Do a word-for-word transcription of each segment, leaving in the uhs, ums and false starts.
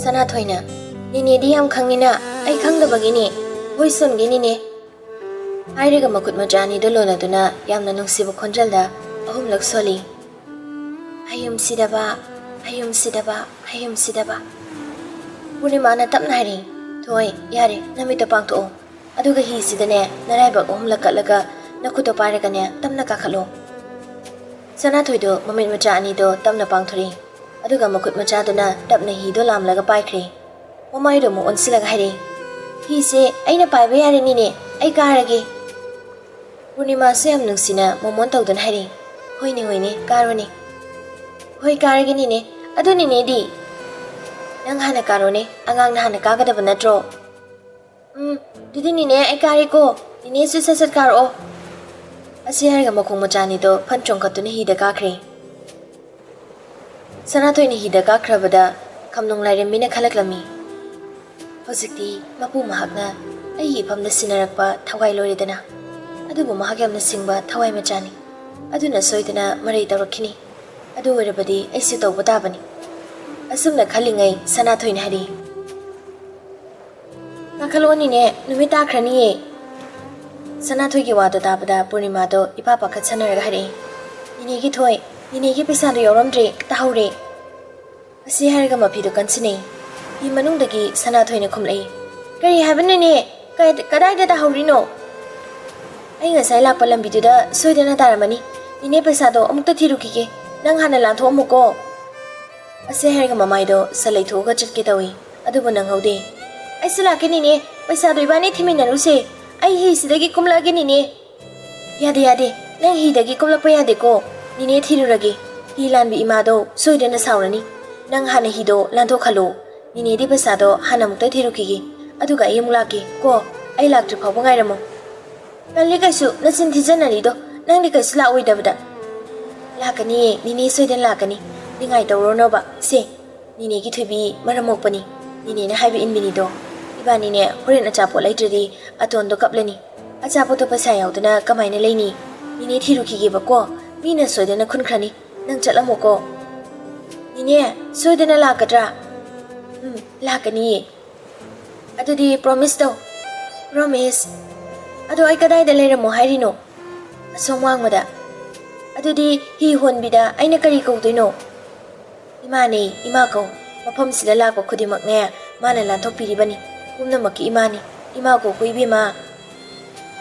ꯁꯅꯥꯊꯣꯏꯅ, "ꯅꯦꯅꯦꯗꯤ ꯌꯥꯝ ꯈꯪꯉꯤꯅ, ꯑꯩ ꯈꯪꯗꯕꯒꯤꯅꯦ꯫ ꯍꯣꯏ, ꯁꯣꯟꯒꯦ ꯅꯦꯅꯦ"꯫ ꯍꯥꯏꯔꯒ ꯃꯈꯨꯠ ꯃꯆꯥ ꯑꯅꯤꯗꯣ ꯂꯣꯟꯅꯗꯨꯅ ꯌꯥꯝꯅ ꯅꯨꯡꯁꯤꯕ ꯈꯣꯟꯖꯦꯜꯗ ꯑꯍꯨꯝꯂꯛ ꯁꯣꯜꯂꯤ꯫ "ꯍꯌꯨꯝꯁꯤꯗꯕ, ꯍꯌꯨꯝꯁꯤꯗꯕ, ꯍꯌꯨꯝꯁꯤꯗꯕ"꯫ ꯄꯨꯔꯅꯤꯃꯥꯅ ꯇꯞꯅ ꯍꯥꯏꯔꯤ, "ꯊꯣꯏ, ꯌꯥꯔꯦ, ꯅꯃꯤꯠꯇꯣ ꯄꯥꯡꯊꯣꯛꯑꯣ꯫ ꯑꯗꯨꯒ ꯍꯤꯁꯤꯗꯅꯦ, ꯅꯔꯥꯏꯕꯛ ꯑꯍꯨꯝꯂꯛ ꯀꯠꯂꯒ ꯅꯈꯨꯠꯇꯣ ꯄꯥꯏꯔꯒꯅꯦ, ꯇꯞꯅ ꯀꯥꯈꯠꯂꯣ"꯫ ꯁꯅꯥꯊꯣꯏꯗꯣ ꯃꯃꯤꯠ ꯃꯆꯥ ꯑꯅꯤꯗꯣ ꯇꯞꯅ ꯄꯥꯡꯊꯣꯔꯛꯏ꯫ ꯑꯗꯨꯒ ꯃꯈꯨꯠ ꯃꯆꯥꯗꯨꯅ ꯇꯞꯅ ꯍꯤꯗꯣ ꯂꯥꯝꯂꯒ ꯄꯥꯏꯈ꯭ꯔꯦ꯫ ꯃꯃꯥꯏꯗꯣ ꯑꯃꯨꯛ ꯑꯣꯟꯁꯤꯜꯂꯒ ꯍꯥꯏꯔꯛꯏ, "ꯍꯤꯁꯦ ꯑꯩꯅ ꯄꯥꯏꯕ ꯌꯥꯔꯦ ꯅꯦꯅꯦ, ꯑꯩ ꯀꯥꯔꯒꯦ"꯫ ꯄꯨꯔꯅꯤꯃꯥꯁꯨ ꯌꯥꯝ ꯅꯨꯡꯁꯤꯅ ꯃꯣꯃꯣꯟ ꯇꯧꯗꯨꯅ ꯍꯥꯏꯔꯛꯏ, "ꯍꯣꯏꯅꯦ, ꯍꯣꯏꯅꯦ, ꯀꯥꯔꯣꯅꯦ"꯫ "ꯍꯣꯏ, ꯀꯥꯔꯒꯦ ꯅꯦꯅꯦ꯫ ꯑꯗꯨ ꯅꯦꯅꯦꯗꯤ?" "ꯅꯪ ꯍꯥꯟꯅ ꯀꯥꯔꯣꯅꯦ, ꯑꯉꯥꯡꯅ ꯍꯥꯟꯅ ꯀꯥꯒꯗꯕ ꯅꯠꯇ꯭ꯔꯣ?" "ꯎꯝ, ꯑꯗꯨꯗꯤ ꯅꯦꯅꯦ, ꯑꯩ ꯀꯥꯔꯦꯀꯣ꯫ ꯅꯦꯅꯦꯁꯨ ꯁꯠ ꯁꯠ ꯀꯥꯔꯛꯑꯣ"꯫ ꯑꯁꯤ ꯍꯥꯏꯔꯒ ꯃꯈꯣꯡ ꯃꯆꯥ ꯑꯅꯤꯗꯣ ꯐꯟ ꯆꯣꯡꯈꯠꯇꯨꯅ ꯍꯤꯗ ꯀꯥꯈ꯭ꯔꯦ꯫ ꯁꯅꯥꯊꯣꯏꯅ ꯍꯤꯗ ꯀꯥꯈ꯭ꯔꯕꯗ ꯈꯝꯅꯨꯡ ꯂꯥꯏꯔꯦꯝꯕꯤꯅ ꯈꯜꯂꯛꯂꯝꯃꯤ, "ꯍꯧꯖꯤꯛꯇꯤ ꯃꯄꯨ ꯃꯍꯥꯛꯅ ꯑꯩꯒꯤ ꯏꯐꯝꯗ ꯁꯤꯟꯅꯔꯛꯄ ꯊꯋꯥꯏ ꯂꯣꯏꯔꯦꯗꯅ꯫ ꯑꯗꯨꯕꯨ ꯃꯍꯥꯛ ꯌꯥꯝꯅ ꯁꯤꯡꯕ ꯊꯋꯥꯏ ꯃꯆꯥꯅꯤ꯫ ꯑꯗꯨꯅ ꯁꯣꯏꯗꯅ ꯃꯔꯩ ꯇꯧꯔꯛꯈꯤꯅꯤ꯫ ꯑꯗꯨ ꯑꯣꯏꯔꯕꯗꯤ ꯑꯩꯁꯨ ꯇꯧꯕ ꯇꯥꯕꯅꯤ"꯫ ꯑꯁꯨꯝꯅ ꯈꯜꯂꯤꯉꯩ ꯁꯅꯥꯊꯣꯏꯅ ꯍꯥꯏꯔꯤ, "ꯀꯥꯈꯠꯂꯛꯑꯣ ꯅꯦꯅꯦ, ꯅꯨꯃꯤꯠ ꯇꯥꯈ꯭ꯔꯅꯤꯌꯦ"꯫ ꯁꯅꯥꯊꯣꯏꯒꯤ ꯋꯥꯗꯣ ꯇꯥꯕꯗ ꯄꯨꯔꯅꯤꯃꯥꯗꯣ ꯏꯄꯥ ꯄꯥꯈꯠ ꯁꯥꯟꯅꯔꯒ ꯍꯥꯏꯔꯛꯏ, "ꯅꯦꯅꯦꯒꯤ ꯊꯣꯏ, ꯅꯦꯅꯦꯒꯤ ꯄꯩꯁꯥꯗꯣ ꯌꯥꯎꯔꯝꯗ꯭ꯔꯦ, ꯇꯥꯍꯧꯔꯦ"꯫ ꯑꯁꯤ ꯍꯥꯏꯔꯒ ꯃꯐꯤꯗꯣ ꯀꯟꯁꯤꯟꯅꯩ꯫ ꯐꯤ ꯃꯅꯨꯡꯗꯒꯤ ꯁꯅꯥꯊꯣꯏꯅ ꯈꯨꯝꯂꯛꯏ, "ꯀꯔꯤ ꯍꯥꯏꯕꯅꯣꯅꯦ? ꯀꯥꯏꯗ-, ꯀꯗꯥꯏꯗ ꯇꯥꯍꯧꯔꯤꯅꯣ?" "ꯑꯩ ꯉꯁꯥꯏ ꯂꯥꯛꯄ ꯂꯝꯕꯤꯗꯨꯗ ꯁꯣꯏꯗꯅ ꯇꯥꯔꯝꯃꯅꯤ꯫ ꯅꯦꯅꯦ, ꯄꯩꯁꯥꯗꯣ ꯑꯃꯨꯛꯇ ꯊꯤꯔꯨꯈꯤꯒꯦ꯫ ꯅꯪ ꯍꯥꯟꯅ ꯂꯥꯟꯊꯣꯛꯑꯝꯃꯨꯀꯣ"꯫ ꯑꯁꯤ ꯍꯥꯏꯔꯒ ꯃꯃꯥꯏꯗꯣ ꯁꯠ ꯂꯩꯊꯣꯛꯑꯒ ꯆꯠꯀꯦ ꯇꯧꯏ, ꯑꯗꯨꯕꯨ ꯅꯪꯍꯧꯗꯦ꯫ "ꯑꯩꯁꯨ ꯂꯥꯛꯀꯦ ꯅꯦꯅꯦ, ꯄꯩꯁꯥꯗꯣ ꯏꯕꯥꯅꯤ ꯊꯤꯃꯤꯟꯅꯔꯨꯁꯦ꯫ ꯑꯩ ꯍꯤꯁꯤꯗꯒꯤ ꯀꯨꯝꯂꯛꯑꯒꯦ ꯅꯦꯅꯦ"꯫ "ꯌꯥꯗꯦ, ꯌꯥꯗꯦ, ꯅꯪ ꯍꯤꯗꯒꯤ ꯀꯨꯝꯂꯛꯄ ꯌꯥꯗꯦꯀꯣ꯫ ꯅꯦꯅꯦ ꯊꯤꯔꯨꯔꯒꯦ꯫ ꯍꯤ ꯂꯥꯟꯕꯤ ꯏꯃꯥꯗꯣ ꯁꯣꯏꯗꯅ ꯁꯥꯎꯔꯅꯤ꯫ ꯅꯪ ꯍꯥꯟꯅ ꯍꯤꯗꯣ ꯂꯥꯟꯊꯣꯛꯍꯜꯂꯣ꯫ ꯅꯦꯅꯦꯗꯤ ꯄꯩꯁꯥꯗꯣ ꯍꯥꯟꯅ ꯑꯃꯨꯛꯇ ꯊꯤꯔꯨꯈꯤꯒꯦ꯫ ꯑꯗꯨꯒ ꯑꯩ ꯑꯃꯨꯛ ꯂꯥꯛꯀꯦ ꯀꯣ꯫ ꯑꯩ ꯂꯥꯛꯇ꯭ꯔꯤ ꯐꯥꯎꯕ ꯉꯥꯏꯔꯝꯃꯣ"꯫ "ꯇꯜꯂꯤ ꯀꯩꯁꯨ, ꯅꯆꯤꯟ ꯊꯤꯖꯟꯅꯔꯤꯗꯣ꯫ ꯅꯪꯗꯤ ꯀꯩꯁꯨ ꯂꯥꯛꯑꯣꯏꯗꯕꯗ"꯫ "ꯂꯥꯛꯀꯅꯤꯌꯦ, ꯅꯦꯅꯦ ꯁꯣꯏꯗꯅ ꯂꯥꯛꯀꯅꯤ꯫ ꯅꯤꯡꯉꯥꯏ ꯇꯧꯔꯨꯔꯅꯣꯕ꯫ ꯁꯦ, ꯅꯦꯅꯦꯒꯤ ꯊꯣꯏꯕꯤ ꯃꯔꯝ ꯃꯣꯛꯄꯅꯤ꯫ ꯅꯦꯅꯦꯅ ꯍꯥꯏꯕ ꯏꯟꯕꯤꯅꯤꯗꯣ꯫ ꯏꯕꯥꯅꯤꯅꯦ, ꯍꯣꯔꯦꯟ ꯑꯆꯥꯄꯣꯠ ꯂꯩꯇ꯭ꯔꯗꯤ ꯑꯇꯣꯟꯗꯣ ꯀꯞꯂꯅꯤ꯫ ꯑꯆꯥꯄꯣꯠꯇꯣ ꯄꯩꯁꯥ ꯌꯥꯎꯗꯅ ꯀꯃꯥꯏꯅ ꯂꯩꯅꯤ? ꯅꯦꯅꯦ ꯊꯤꯔꯨꯈꯤꯒꯦꯕꯀꯣ꯫ ꯃꯤꯅ ꯁꯣꯏꯗꯅ ꯈꯨꯟꯈ꯭ꯔꯅꯤ꯫ ꯅꯪ ꯆꯠꯂꯝꯃꯣꯀꯣ"꯫ "ꯅꯦꯅꯦ, ꯁꯣꯏꯗꯅ ꯂꯥꯛꯀꯗ꯭ꯔꯥ?" ꯎꯝ, ꯂꯥꯛꯀꯅꯤꯌꯦ꯫ ꯑꯗꯨꯗꯤ promise ꯇꯧ꯫ Promise? ꯑꯗꯣ ꯑꯩ ꯀꯗꯥꯏꯗ ꯂꯩꯔꯝꯃꯣ ꯍꯥꯏꯔꯤꯅꯣ? ꯑꯁꯣꯝ ꯋꯥꯡꯃꯗ꯫ ꯑꯗꯨꯗꯤ ꯍꯤ ꯍꯣꯟꯕꯤꯗ ꯑꯩꯅ ꯀꯔꯤ ꯀꯧꯗꯣꯏꯅꯣ? ꯏꯃꯥꯅꯦ, ꯏꯃꯥ ꯀꯧ꯫ ꯃꯐꯝꯁꯤꯗ ꯂꯥꯛꯄ ꯈꯨꯗꯤꯡꯃꯛꯅꯦ, ꯃꯥꯅ ꯂꯥꯟꯊꯣꯛꯄꯤꯔꯤꯕꯅꯤ꯫ ꯄꯨꯝꯅꯃꯛꯀꯤ ꯏꯃꯥꯅꯤ꯫ ꯏꯃꯥ ꯀꯧ ꯀꯣ ꯏꯕꯦꯝꯃ꯫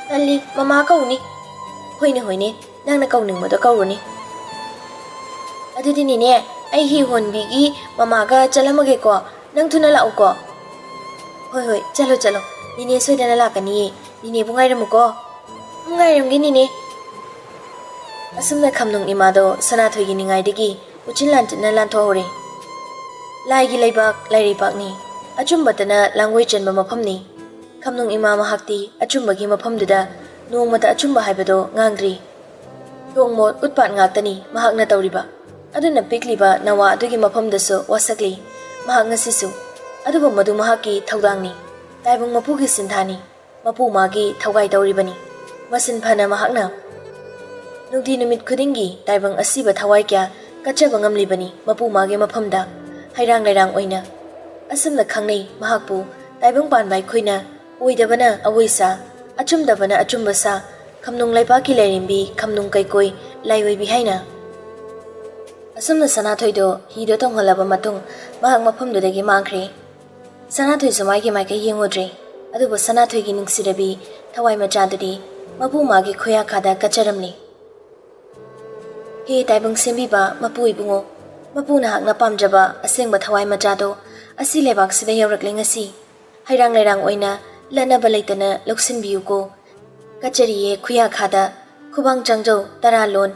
ꯇꯜꯂꯤ, ꯃꯃꯥ ꯀꯧꯅꯤ꯫ ꯍꯣꯏꯅꯦ, ꯍꯣꯏꯅꯦ, ꯅꯪꯅ ꯀꯧꯅꯤꯡꯕꯗꯣ ꯀꯧꯔꯨꯅꯤ꯫ ꯑꯗꯨꯗꯤ ꯅꯦꯅꯦ, ꯑꯩ ꯍꯤ ꯍꯣꯟꯕꯤꯒꯤ ꯃꯃꯥꯒ ꯆꯠꯂꯝꯃꯒꯦꯀꯣ꯫ ꯅꯪ ꯊꯨꯅ ꯂꯥꯛꯎꯀꯣ꯫ ꯍꯣꯏ, ꯍꯣꯏ, ꯆꯠꯂꯣ, ꯆꯠꯂꯣ꯫ ꯅꯦꯅꯦ ꯁꯣꯏꯗꯅ ꯂꯥꯛꯀꯅꯤꯌꯦ꯫ ꯅꯦꯅꯦꯕꯨ ꯉꯥꯏꯔꯝꯃꯨꯀꯣ꯫ ꯎꯝ, ꯉꯥꯏꯔꯝꯒꯦ, ꯅꯦꯅꯦ꯫ ꯑꯁꯨꯝꯅ ꯈꯝꯅꯨꯡ ꯏꯃꯥꯗꯣ ꯁꯅꯥꯊꯣꯏꯒꯤ ꯅꯤꯡꯉꯥꯏꯗꯒꯤ ꯎꯆꯤꯟ ꯂꯥꯟꯇꯤꯟꯅ ꯂꯥꯟꯊꯣꯛꯍꯧꯔꯦ꯫ ꯂꯥꯏꯒꯤ ꯂꯩꯕꯥꯛ, ꯂꯥꯏꯔꯩꯄꯥꯛꯅꯤ꯫ ꯑꯆꯨꯝꯕꯇꯅ ꯂꯥꯡꯒꯣꯏ ꯆꯦꯟꯕ ꯃꯐꯝꯅꯤ꯫ ꯈꯝꯅꯨꯡ ꯏꯃꯥ ꯃꯍꯥꯛꯇꯤ ꯑꯆꯨꯝꯕꯒꯤ ꯃꯐꯝꯗꯨꯗ ꯅꯣꯡꯃꯇ ꯑꯆꯨꯝꯕ ꯍꯥꯏꯕꯗꯣ ꯉꯥꯡꯗ꯭ꯔꯤ꯫ ꯇꯣꯡꯃꯣꯠ ꯎꯠꯄꯥꯠ ꯉꯥꯛꯇꯅꯤ ꯃꯍꯥꯛꯅ ꯇꯧꯔꯤꯕ꯫ ꯑꯗꯨꯅ ꯄꯤꯛꯂꯤꯕ ꯅꯋꯥ ꯑꯗꯨꯒꯤ ꯃꯐꯝꯗꯁꯨ ꯋꯥꯁꯛꯂꯤ꯫ ꯃꯍꯥꯛ ꯉꯁꯤꯁꯨ꯫ ꯑꯗꯨꯕꯨ ꯃꯗꯨ ꯃꯍꯥꯛꯀꯤ ꯊꯧꯗꯥꯡꯅꯤ꯫ ꯇꯥꯏꯕꯪ ꯃꯄꯨꯒꯤ ꯁꯤꯟꯊꯥꯅꯤ꯫ ꯃꯄꯨ ꯃꯥꯒꯤ ꯊꯧꯒꯥꯏ ꯇꯧꯔꯤꯕꯅꯤ꯫ ꯃꯁꯤꯟ ꯐꯅ ꯃꯍꯥꯛꯅ ꯅꯨꯡꯇꯤ ꯅꯨꯃꯤꯠ ꯈꯨꯗꯤꯡꯒꯤ ꯇꯥꯏꯕꯪ ꯑꯁꯤꯕ ꯊꯋꯥꯏ ꯀꯌꯥ ꯀꯠꯆꯕ ꯉꯝꯂꯤꯕꯅꯤ ꯃꯄꯨ ꯃꯥꯒꯤ ꯃꯐꯝꯗ ꯍꯩꯔꯥꯡ ꯂꯩꯔꯥꯡ ꯑꯣꯏꯅ꯫ ꯑꯁꯨꯝꯅ ꯈꯪꯅꯩ ꯃꯍꯥꯛꯄꯨ ꯇꯥꯏꯕꯪ ꯄꯥꯟꯕ ꯑꯩꯈꯣꯏꯅ꯫ ꯑꯣꯏꯗꯕꯅ ꯑꯋꯣꯏꯁꯥ, ꯑꯆꯨꯝꯗꯕꯅ ꯑꯆꯨꯝꯕ ꯁꯥ, ꯈꯝꯅꯨꯡ ꯂꯩꯕꯥꯛꯀꯤ ꯂꯥꯏꯔꯦꯝꯕꯤ, ꯈꯝꯅꯨꯡ ꯀꯩꯀꯣꯏ, ꯂꯥꯏꯑꯣꯏꯕꯤ ꯍꯥꯏꯅ꯫ ꯑꯁꯨꯝꯅ ꯁꯅꯥꯊꯣꯏꯗꯣ ꯍꯤꯗꯣ ꯇꯣꯡꯍꯜꯂꯕ ꯃꯇꯨꯡ ꯃꯍꯥꯛ ꯃꯐꯝꯗꯨꯗꯒꯤ ꯃꯥꯡꯈ꯭ꯔꯦ꯫ ꯁꯅꯥꯊꯣꯏꯁꯨ ꯃꯥꯒꯤ ꯃꯥꯏꯀꯩ ꯌꯦꯡꯉꯨꯗ꯭ꯔꯦ꯫ ꯑꯗꯨꯕꯨ ꯁꯅꯥꯊꯣꯏꯒꯤ ꯅꯨꯡꯁꯤꯔꯕꯤ ꯊꯋꯥꯏ ꯃꯆꯥꯗꯨꯗꯤ ꯃꯄꯨ ꯃꯥꯒꯤ ꯈꯨꯌꯥꯈꯥꯗ ꯀꯠꯆꯔꯝꯂꯤ꯫ ꯍꯦ ꯇꯥꯏꯕꯪ ꯁꯦꯝꯕꯤꯕ ꯃꯄꯨ ꯏꯕꯨꯡꯉꯣ, ꯃꯄꯨ ꯅꯍꯥꯛꯅ ꯄꯥꯝꯖꯕ ꯑꯁꯦꯡꯕ ꯊꯋꯥꯏ ꯃꯆꯥꯗꯣ ꯑꯁꯤ ꯂꯩꯕꯥꯛꯁꯤꯗ ꯌꯧꯔꯛꯂꯦ ꯉꯁꯤ꯫ ꯍꯩꯔꯥꯡ ꯂꯩꯔꯥꯡ ꯑꯣꯏꯅ ꯂꯠꯅꯕ ꯂꯩꯇꯅ ꯂꯧꯁꯤꯟꯕꯤꯌꯨꯀꯣ꯫ ꯀꯠꯆꯔꯤꯌꯦ ꯈꯨꯌꯥꯈꯥꯗ, ꯈꯨꯕꯥꯡ ꯆꯥꯡꯖꯧ ꯇꯔꯥ ꯂꯣꯟ,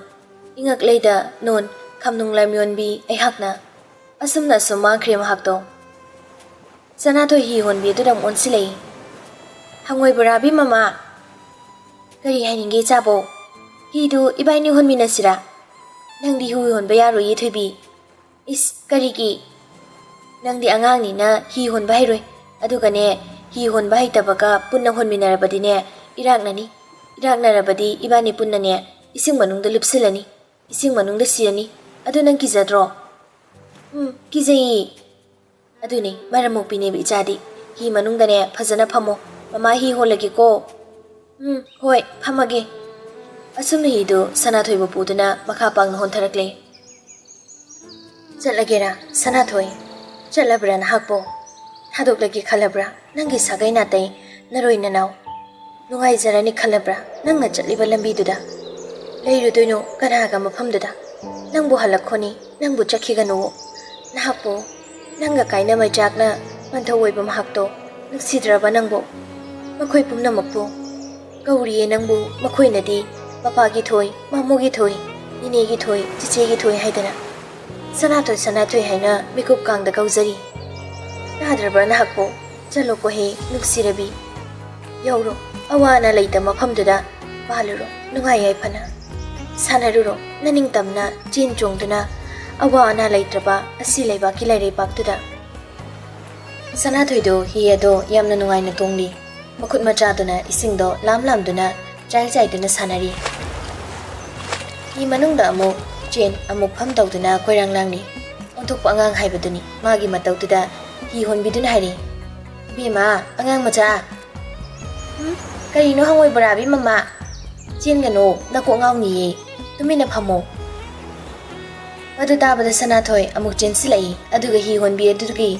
ꯏꯉꯛ ꯂꯩꯗ ꯅꯣꯟ, ꯈꯝꯅꯨꯡ ꯂꯥꯏꯃꯤꯌꯣꯟꯕꯤ ꯑꯩꯍꯥꯛꯅ꯫ ꯑꯁꯨꯝꯅ ꯑꯁꯨꯝ ꯃꯥꯡꯈ꯭ꯔꯦ ꯃꯍꯥꯛꯇꯣ꯫ ꯁꯅꯥꯊꯣꯏ ꯍꯤ ꯍꯣꯟꯕꯤ ꯑꯗꯨꯗ ꯑꯃꯨꯛ ꯑꯣꯟꯁꯤꯜꯂꯛꯏ꯫ ꯍꯪꯉꯣꯏ ꯕꯣꯔꯥꯕꯤ ꯃꯃꯥ! ꯀꯔꯤ ꯍꯥꯏꯅꯤꯡꯒꯦ ꯏꯆꯥꯕꯣ? ꯍꯤꯗꯨ ꯏꯕꯥꯏꯅꯤ ꯍꯣꯟꯃꯤꯟꯅꯁꯤꯔꯥ? ꯅꯪꯗꯤ ꯍꯤ ꯍꯣꯟꯕ ꯌꯥꯔꯣꯏꯌꯦ ꯊꯣꯏꯕꯤ꯫ ꯏꯁ, ꯀꯔꯤꯒꯤ? ꯅꯪꯗꯤ ꯑꯉꯥꯡꯅꯤꯅ ꯍꯤ ꯍꯣꯟꯕ ꯍꯩꯔꯣꯏ꯫ ꯑꯗꯨꯒꯅꯦ, ꯍꯤ ꯍꯣꯟꯕ ꯍꯩꯇꯕꯒ ꯄꯨꯟꯅ ꯍꯣꯟꯃꯤꯟꯅꯔꯕꯗꯤꯅꯦ, ꯏꯔꯥꯛꯅꯅꯤ꯫ ꯏꯔꯥꯛꯅꯔꯕꯗꯤ ꯏꯕꯥꯅꯤ ꯄꯨꯟꯅꯅꯦ, ꯏꯁꯤꯡ ꯃꯅꯨꯡꯗ ꯂꯨꯞꯁꯤꯜꯂꯅꯤ꯫ ꯏꯁꯤꯡ ꯃꯅꯨꯡꯗ ꯁꯤꯔꯅꯤ꯫ ꯑꯗꯨ ꯅꯪ ꯀꯤꯖꯗ꯭ꯔꯣ? ꯎꯝ, ꯀꯤꯖꯩꯌꯦ꯫ ꯑꯗꯨꯅꯤ ꯃꯔꯝ ꯃꯣꯛꯄꯤꯅꯦꯕ ꯏꯆꯥꯗꯤ꯫ ꯍꯤ ꯃꯅꯨꯡꯗꯅꯦ ꯐꯖꯅ ꯐꯝꯃꯣ꯫ ꯃꯃꯥ ꯍꯤ ꯍꯣꯜꯂꯒꯦꯀꯣ꯫ ꯎꯝ, ꯍꯣꯏ, ꯐꯝꯃꯒꯦ꯫ ꯑꯁꯨꯝꯅ ꯍꯤꯗꯨ ꯁꯅꯥꯊꯣꯏꯕꯨ ꯄꯨꯗꯨꯅ ꯃꯈꯥ ꯄꯥꯡꯅ ꯍꯣꯟꯊꯔꯛꯂꯦ꯫ ꯆꯠꯂꯒꯦꯔꯥ, ꯁꯅꯥꯊꯣꯏ? ꯆꯠꯂꯕ꯭ꯔꯥ ꯅꯍꯥꯛꯄꯣ? ꯊꯥꯗꯣꯛꯂꯒꯦ ꯈꯜꯂꯕ꯭ꯔꯥ ꯅꯪꯒꯤ ꯁꯥꯒꯩ ꯅꯥꯇꯩ, ꯅꯔꯣꯏ ꯅꯅꯥꯎ? ꯅꯨꯡꯉꯥꯏꯖꯔꯅꯤ ꯈꯜꯂꯕ꯭ꯔꯥ ꯅꯪꯅ ꯆꯠꯂꯤꯕ ꯂꯝꯕꯤꯗꯨꯗ? ꯂꯩꯔꯨꯗꯣꯏꯅꯣ ꯀꯅꯥꯒ ꯃꯐꯝꯗꯨꯗ? ꯅꯪꯕꯨ ꯍꯜꯂꯛꯈꯣꯅꯤ, ꯅꯪꯕꯨ ꯆꯠꯈꯤꯒꯅꯨꯋꯣ꯫ ꯅꯍꯥꯛꯄꯨ ꯅꯪꯒ ꯀꯥꯏꯅ ꯃꯩꯆꯥꯛꯅ ꯄꯟꯊꯧ ꯑꯣꯏꯕ ꯃꯍꯥꯛꯇꯣ ꯅꯨꯡꯁꯤꯗ꯭ꯔꯕ ꯅꯪꯕꯨ? ꯃꯈꯣꯏ ꯄꯨꯝꯅꯃꯛꯄꯨ ꯀꯧꯔꯤꯌꯦ ꯅꯪꯕꯨ ꯃꯈꯣꯏꯅꯗꯤ ꯄꯄꯥꯒꯤ ꯊꯣꯏ, ꯃꯥꯃꯣꯒꯤ ꯊꯣꯏ, ꯅꯤꯅꯦꯒꯤ ꯊꯣꯏ, ꯆꯤꯆꯦꯒꯤ ꯊꯣꯏ ꯍꯥꯏꯗꯅ꯫ ꯁꯅꯥꯊꯣꯏ, ꯁꯅꯥꯊꯣꯏ ꯍꯥꯏꯅ ꯃꯤꯀꯨꯞ ꯀꯥꯡꯗ ꯀꯧꯖꯔꯤ꯫ ꯇꯥꯗ꯭ꯔꯕ꯭ꯔꯥ ꯅꯍꯥꯛꯄꯨ? ꯆꯠꯂꯣꯀꯣ ꯍꯦ ꯅꯨꯡꯁꯤꯔꯕꯤ꯫ ꯌꯧꯔꯣ, ꯑꯋꯥ ꯑꯅꯥ ꯂꯩꯇ ꯃꯐꯝꯗꯨꯗ ꯄꯥꯜꯂꯨꯔꯣ, ꯅꯨꯡꯉꯥꯏ ꯌꯥꯏꯐꯅ ꯁꯥꯟꯅꯔꯨꯔꯣ, ꯅꯅꯤꯡꯇꯝꯅ ꯆꯦꯟ ꯆꯣꯡꯗꯨꯅ ꯑꯋꯥ ꯑꯅꯥ ꯂꯩꯇ꯭ꯔꯕ ꯑꯁꯤ ꯂꯩꯕꯥꯛꯀꯤ ꯂꯩꯔꯩꯕꯥꯛꯇꯨꯗ꯫ ꯁꯅꯥꯊꯣꯏꯗꯣ ꯍꯤ ꯑꯗꯣ ꯌꯥꯝꯅ ꯅꯨꯡꯉꯥꯏꯅ ꯇꯣꯡꯂꯤ꯫ ꯃꯈꯨꯠ ꯃꯆꯥꯗꯨꯅ ꯏꯁꯤꯡꯗꯣ ꯂꯥꯝ ꯂꯥꯝꯗꯨꯅ ꯆꯥꯏ ꯆꯥꯏꯗꯨꯅ ꯁꯥꯟꯅꯔꯤ꯫ ꯍꯤ ꯃꯅꯨꯡꯗ ꯑꯃꯨꯛ ꯆꯦꯟ, ꯑꯃꯨꯛ ꯐꯝ ꯇꯧꯗꯨꯅ ꯀꯣꯏꯔꯥꯡ ꯂꯥꯡꯂꯤ꯫ ꯑꯣꯟꯊꯣꯛꯄ ꯑꯉꯥꯡ ꯍꯥꯏꯕꯗꯨꯅꯤ꯫ ꯃꯥꯒꯤ ꯃꯇꯧꯗꯨꯗ ꯍꯤ ꯍꯣꯟꯕꯤꯗꯨꯅ ꯍꯥꯏꯔꯤ, "ꯏꯕꯦꯝꯃ, ꯑꯉꯥꯡ ꯃꯆꯥ, ꯎꯝ? ꯀꯔꯤꯅꯣ ꯍꯪꯉꯣꯏ ꯕꯣꯔꯥꯕꯤ ꯃꯃꯥ? ꯆꯦꯟꯒꯅꯣ, ꯅꯀꯣꯛ ꯉꯥꯎꯅꯤꯌꯦ꯫ ꯇꯨꯃꯤꯟꯅ ꯐꯝꯃꯣ꯫" ꯃꯗꯨ ꯇꯥꯕꯗ ꯁꯅꯥꯊꯣꯏ ꯑꯃꯨꯛ ꯆꯦꯟꯁꯤꯜꯂꯛꯏ꯫ ꯑꯗꯨꯒ ꯍꯤ ꯍꯣꯟꯕꯤ ꯑꯗꯨꯒꯤ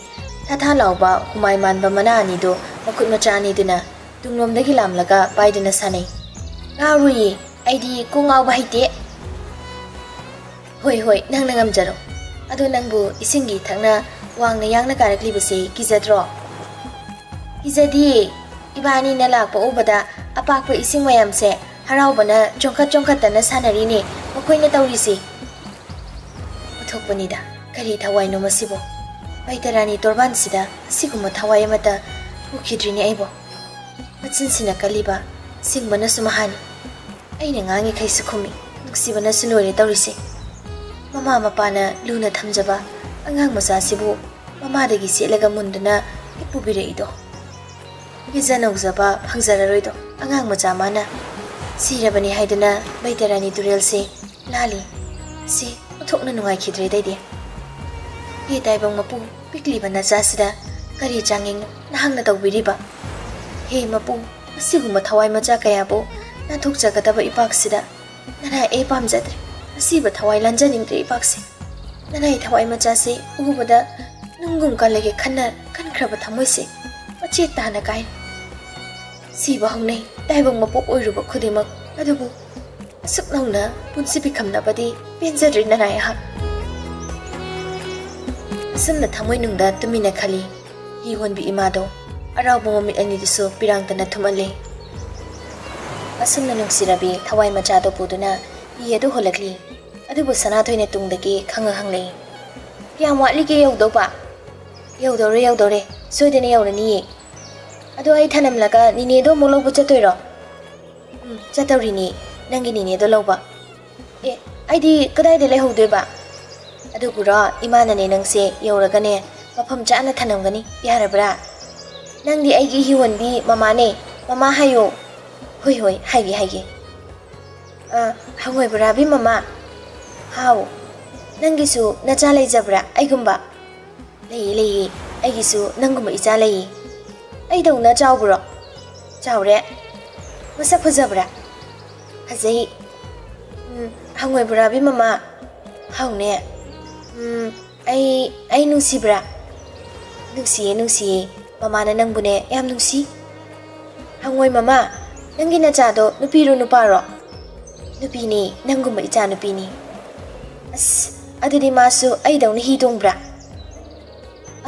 ꯊꯥ ꯊꯥ ꯂꯥꯎꯕ ꯍꯨꯃꯥꯏ ꯃꯥꯟꯕ ꯃꯅꯥ ꯑꯅꯤꯗꯨ ꯃꯈꯨꯠ ꯃꯆꯥ ꯑꯅꯤꯗꯨꯅ ꯇꯨꯡꯂꯣꯝꯗꯒꯤ ꯂꯥꯝꯂꯒ ꯄꯥꯏꯗꯨꯅ ꯁꯥꯟꯅꯩ꯫ "ꯉꯥꯎꯔꯨꯏꯌꯦ, ꯑꯩꯗꯤ ꯀꯣꯛ ꯉꯥꯎꯕ ꯍꯩꯇꯦ꯫" "ꯍꯣꯏ, ꯍꯣꯏ, ꯅꯪꯅ ꯉꯝꯖꯔꯣ꯫ ꯑꯗꯣ ꯅꯪꯕꯨ ꯏꯁꯤꯡꯒꯤ ꯏꯊꯛꯅ ꯋꯥꯡꯅ ꯌꯥꯡꯅ ꯀꯥꯔꯛꯂꯤꯕꯁꯦ ꯀꯤꯖꯗ꯭ꯔꯣ?" "ꯀꯤꯖꯗꯤꯌꯦ꯫ ꯏꯕꯥꯅꯤꯅ ꯂꯥꯛꯄ ꯎꯕꯗ ꯑꯄꯥꯛꯄ ꯏꯁꯤꯡ ꯃꯌꯥꯝꯁꯦ ꯍꯔꯥꯎꯕꯅ ꯆꯣꯡꯈꯠ ꯆꯣꯡꯈꯠꯇꯅ ꯁꯥꯟꯅꯔꯤꯅꯦ ꯃꯈꯣꯏꯅ ꯇꯧꯔꯤꯁꯦ꯫" ꯑꯣꯟꯊꯣꯛꯄꯅꯤꯗ, ꯀꯔꯤ ꯊꯋꯥꯏꯅꯣ ꯃꯁꯤꯕꯣ? ꯕꯩꯇꯔꯥꯅꯤ ꯇꯣꯔꯕꯥꯟꯁꯤꯗ ꯑꯁꯤꯒꯨꯝꯕ ꯊꯋꯥꯏ ꯑꯃꯠꯇ ꯎꯈꯤꯗ꯭ꯔꯤꯅꯦ ꯑꯩꯕꯣ꯫ ꯃꯆꯤꯟꯁꯤꯅ ꯀꯜꯂꯤꯕ, ꯁꯤꯡꯕꯅꯁꯨ ꯃꯍꯥꯅꯤ꯫ ꯑꯩꯅ ꯉꯥꯡꯉꯤꯈꯩꯁꯨ ꯈꯨꯝꯃꯤ, ꯅꯨꯡꯁꯤꯕꯅꯁꯨ ꯂꯣꯏꯔꯦ ꯇꯧꯔꯤꯁꯦ꯫ ꯃꯃꯥ ꯃꯄꯥꯅ ꯂꯨꯅ ꯊꯝꯖꯕ ꯑꯉꯥꯡ ꯃꯆꯥꯁꯤꯕꯨ ꯃꯃꯥꯗꯒꯤ ꯆꯦꯠꯂꯒ ꯃꯨꯟꯗꯨꯅ ꯍꯦꯛ ꯄꯨꯕꯤꯔꯛꯏꯗꯣ꯫ ꯄꯤꯖ ꯅꯧꯖꯕ ꯐꯪꯖꯔꯔꯣꯏꯗꯣ ꯑꯉꯥꯡ ꯃꯆꯥ ꯃꯥꯅ꯫ ꯁꯤꯔꯕꯅꯤ ꯍꯥꯏꯗꯨꯅ ꯕꯩꯇꯔꯥꯅꯤ ꯇꯨꯔꯦꯜꯁꯦ ꯂꯥꯜꯂꯤ꯫ ꯁꯤ ꯑꯣꯟꯊꯣꯛꯅ ꯅꯨꯡꯉꯥꯏꯈꯤꯗ꯭ꯔꯦꯗ ꯑꯩꯗꯤ꯫ ꯍꯦ ꯇꯥꯏꯕꯪ ꯃꯄꯨ, ꯄꯤꯛꯂꯤꯕ ꯅꯆꯥꯁꯤꯗ ꯀꯔꯤ ꯆꯥꯡꯌꯦꯡꯅꯣ ꯅꯍꯥꯛꯅ ꯇꯧꯕꯤꯔꯤꯕ? ꯍꯦ ꯃꯄꯨ, ꯑꯁꯤꯒꯨꯝꯕ ꯊꯋꯥꯏ ꯃꯆꯥ ꯀꯌꯥꯕꯨ ꯅꯥꯟꯊꯣꯛꯆꯒꯗꯕ ꯏꯄꯥꯛꯁꯤꯗ ꯅꯅꯥꯏ ꯑꯩ ꯄꯥꯝꯖꯗ꯭ꯔꯦ꯫ ꯑꯁꯤꯕ ꯊꯋꯥꯏ ꯂꯥꯟꯖꯅꯤꯡꯗ꯭ꯔꯦ ꯏꯄꯥꯛꯁꯦ꯫ ꯅꯅꯥꯏ ꯊꯋꯥꯏ ꯃꯆꯥꯁꯦ ꯎꯕꯗ ꯅꯨꯡꯒꯨꯝ ꯀꯜꯂꯒꯦ ꯈꯟꯅ ꯀꯟꯈ꯭ꯔꯕ ꯊꯃꯣꯏꯁꯦ ꯃꯆꯦꯠ ꯇꯥꯅ ꯀꯥꯏꯔꯦ꯫ ꯁꯤꯕ ꯍꯧꯅꯩ ꯇꯥꯏꯕꯪ ꯃꯄꯣꯛ ꯑꯣꯏꯔꯨꯕ ꯈꯨꯗꯤꯡꯃꯛ꯫ ꯑꯗꯨꯕꯨ ꯑꯁꯨꯛ ꯅꯧꯅ ꯄꯨꯟꯁꯤ ꯄꯤꯈꯝꯅꯕꯗꯤ ꯄꯦꯟꯖꯗ꯭ꯔꯤ ꯅꯅꯥꯏ ꯑꯩꯍꯥꯛ꯫ ꯑꯁꯨꯝꯅ ꯊꯃꯣꯏꯅꯨꯡꯗ ꯇꯨꯃꯤꯟꯅ ꯈꯜꯂꯤ꯫ ꯍꯤ ꯍꯣꯟꯕꯤ ꯏꯃꯥꯗꯣ ꯑꯔꯥꯎꯕ ꯃꯃꯤꯠ ꯑꯅꯤꯗꯨꯁꯨ ꯄꯤꯔꯥꯡꯇꯅ ꯊꯨꯝꯍꯜꯂꯤ꯫ ꯑꯁꯨꯝꯅ ꯅꯨꯡꯁꯤꯔꯕꯤ ꯊꯋꯥꯏ ꯃꯆꯥꯗꯣ ꯄꯨꯗꯨꯅ ꯍꯤ ꯑꯗꯨ ꯍꯣꯜꯂꯛꯂꯤ꯫ ꯑꯗꯨꯕꯨ ꯁꯅꯥꯊꯣꯏꯅ ꯇꯨꯡꯗꯒꯤ ꯈꯪꯉ ꯍꯪꯂꯛꯏ, "ꯀꯌꯥꯝ ꯋꯥꯠꯂꯤꯒꯦ ꯌꯧꯗꯧꯕ?" "ꯌꯧꯗꯧꯔꯦ, ꯌꯧꯗꯧꯔꯦ, ꯁꯣꯏꯗꯅ ꯌꯧꯔꯅꯤꯌꯦ꯫ ꯑꯗꯣ ꯑꯩ ꯊꯅꯝꯂꯒ ꯅꯤꯅꯦꯗꯣ ꯑꯃꯨꯛ ꯂꯧꯕ ꯆꯠꯇꯣꯏꯔꯣ?" "ꯎꯝ, ꯆꯠꯇꯧꯔꯤꯅꯤ, ꯅꯪꯒꯤ ꯅꯤꯅꯦꯗꯣ ꯂꯧꯕ꯫" "ꯑꯦ, ꯑꯩꯗꯤ ꯀꯗꯥꯏꯗ ꯂꯩꯍꯧꯗꯣꯏꯕ?" "ꯑꯗꯨꯕꯨꯔꯣ, ꯏꯃꯥꯅꯅꯦ ꯅꯪꯁꯦ ꯌꯧꯔꯒꯅꯦ ꯃꯐꯝ ꯆꯥꯅ ꯊꯅꯝꯒꯅꯤ, ꯌꯥꯔꯕ꯭ꯔꯥ? ꯅꯪꯗꯤ ꯑꯩꯒꯤ ꯍꯤꯍꯣꯟꯕꯤ ꯃꯃꯥꯅꯦ, ꯃꯃꯥ ꯍꯥꯏꯌꯣ꯫" "ꯍꯣꯏ, ꯍꯣꯏ, ꯍꯥꯏꯒꯦ, ꯍꯥꯏꯒꯦ꯫ ꯑ, ꯍꯪꯉꯣꯏ ꯕꯣꯔꯥꯕꯤ ꯃꯃꯥ꯫" "ꯍꯥꯎ, ꯅꯪꯒꯤꯁꯨ ꯅꯆꯥ ꯂꯩꯖꯕ꯭ꯔꯥ ꯑꯩꯒꯨꯝꯕ?" "ꯂꯩꯌꯦ, ꯂꯩꯌꯦ, ꯑꯩꯒꯤꯁꯨ ꯅꯪꯒꯨꯝꯕ ꯏꯆꯥ ꯂꯩꯌꯦ꯫" "ꯑꯩꯗꯧꯅ ꯆꯥꯎꯕ꯭ꯔꯣ?" "ꯆꯥꯎꯔꯦ꯫" "ꯃꯁꯛ ꯐꯖꯕ꯭ꯔꯥ?" "ꯐꯖꯩ꯫" "ꯎꯝ, ꯍꯪꯉꯣꯏ ꯕꯣꯔꯥꯕꯤ ꯃꯃꯥ꯫" "ꯍꯥꯎꯅꯦ꯫" "ꯎꯝ, ꯑꯩ, ꯑꯩ ꯅꯨꯡꯁꯤꯕ꯭ꯔꯥ?" "ꯅꯨꯡꯁꯤꯌꯦ, ꯅꯨꯡꯁꯤꯌꯦ꯫ ꯃꯃꯥꯅ ꯅꯪꯕꯨꯅꯦ ꯌꯥꯝ ꯅꯨꯡꯁꯤ꯫" "ꯍꯪꯉꯣꯏ ꯃꯃꯥ, ꯅꯪꯒꯤ ꯅꯆꯥꯗꯣ ꯅꯨꯄꯤꯔꯣ ꯅꯨꯄꯥꯔꯣ?" "ꯅꯨꯄꯤꯅꯦ, ꯅꯪꯒꯨꯝꯕ ꯏꯆꯥ ꯅꯨꯄꯤꯅꯤ꯫" "ꯑꯁ, ꯑꯗꯨꯗꯤ ꯃꯥꯁꯨ ꯑꯩꯗꯧꯅ ꯍꯤ ꯇꯣꯡꯕ꯭ꯔꯥ?"